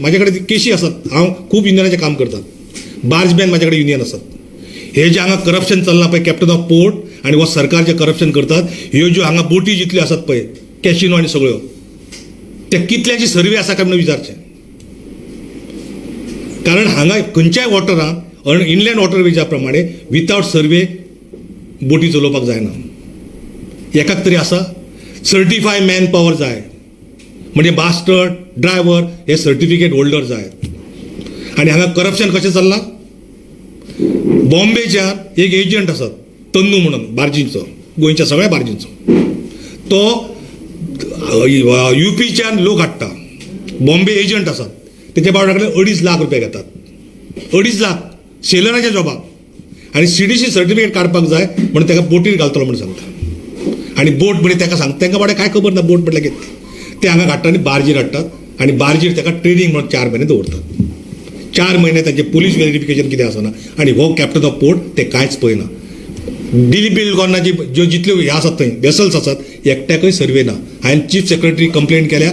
म्हाजे कडेन केशी आसात. हांव खूब युनियनाचें काम करतात. बार्जमॅन म्हाजे कडेन युनियन आसात. हे जे हांगा करप्शन चल्लां पळय, कॅप्टन ऑफ पोर्ट आनी हो सरकार जे करप्शन करतात, ह्यो ज्यो हांगा बोटी जितल्यो आसात पळय, कॅशिनो आनी सगळ्यो, ते कितल्याची सर्वे आसा काय म्हणून विचारचें. कारण हांगा खंयच्याय वॉटरान, इनलँड वॉटरवेजा प्रमाणे विथआउट सर्वे बोटी चलोवपाक जायना. एकाक तरी आसा सर्टिफाय मॅन पॉवर जाय, म्हणजे मास्टर ड्रायव्हर हे सर्टिफिकेट होल्डर जाय. आनी हांगा करप्शन कशें चल्लां? बॉम्बेच्यान एक एजंट आसात तन्नू म्हणून, बार्जींचो, गोंयच्या सगळ्या बार्जींचो. तो युपीच्यान लोक हाडटा. बॉम्बे एजंट आसात, तेच्या बावडा कडेन 2.5 लाख रुपया घेतात, 2.5 लाख सेलराच्या जॉबाक. आनी सीडीसी सर्टिफिकेट काडपाक जाय म्हणून ताका बोटीर घालतलो म्हणून सांगता. आनी बोट म्हणजे ताका सांगता, तांकां बाबड्या कांय खबर ना बोट म्हटल्यार कितें. ते हांगा हाडटा आनी बार्जीर हाडटात आनी बार्जीर ताका ट्रेनींग म्हणून 4 म्हयने दवरतात. 4 म्हयने तांचे पुलीस व्हेरिफिकेशन कितें आसना आनी हो कॅप्टन ऑफ पोर्ट ते कांयच पळयना. दिलीप बिल्डकॉनाची ज्यो जितल्यो हे आसात थंय वेसल्स आसात, एकट्याकय सर्वे ना. हांवें चीफ सेक्रेटरी कंप्लेन केल्या,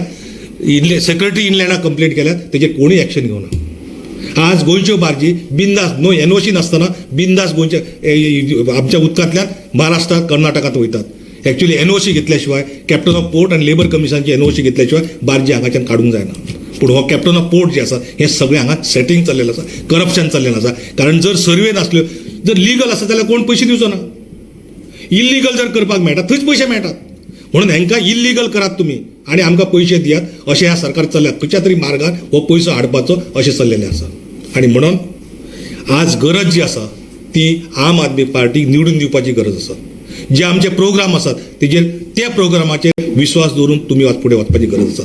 इनले सेक्रेटरी इनलँडाक कंप्लेन केल्या, तेजेर कोणूय एक्शन घेवना. आज गोंयच्यो बार्जी बिंदास, नो एनओसी नासतना बिंदास गोंयच्या आमच्या उदकांतल्यान महाराष्ट्रात, कर्नाटकांत वयतात. एक्चुअली एनओसी घेतल्या शिवाय, कॅप्टन ऑफ पोर्ट आनी लेबर कमिशनाची एनओसी घेतल्या शिवाय बार्जी हांगाच्यान काडूंक जायना. पूण हो कॅप्टन ऑफ पोर्ट जे आसा, हें सगळें हांगा सेटींग चल्लेलें आसा, करप्शन चल्लेलें आसा. कारण जर सर्वे नासल्यो, जर लिगल आसा जाल्यार कोण पयशे दिवचो ना. इल्लिगल जर करपाक मेळटा, थंयच पयशे मेळटात. म्हणून हेंकां इल्लिगल करात तुमी आनी आमकां पयशे दियात, अशें ह्या सरकार चल्ल्यात. खंयच्या तरी मार्गान हो पयसो हाडपाचो अशें चल्लेलें आसा. आनी म्हणून आज गरज जी आसा ती आम आदमी पार्टीक निवडून दिवपाची गरज आसा. जे आमचे प्रोग्राम आसात तेजेर, त्या प्रोग्रामाचेर विश्वास दवरून तुमी फुडें वचपाची गरज आसा.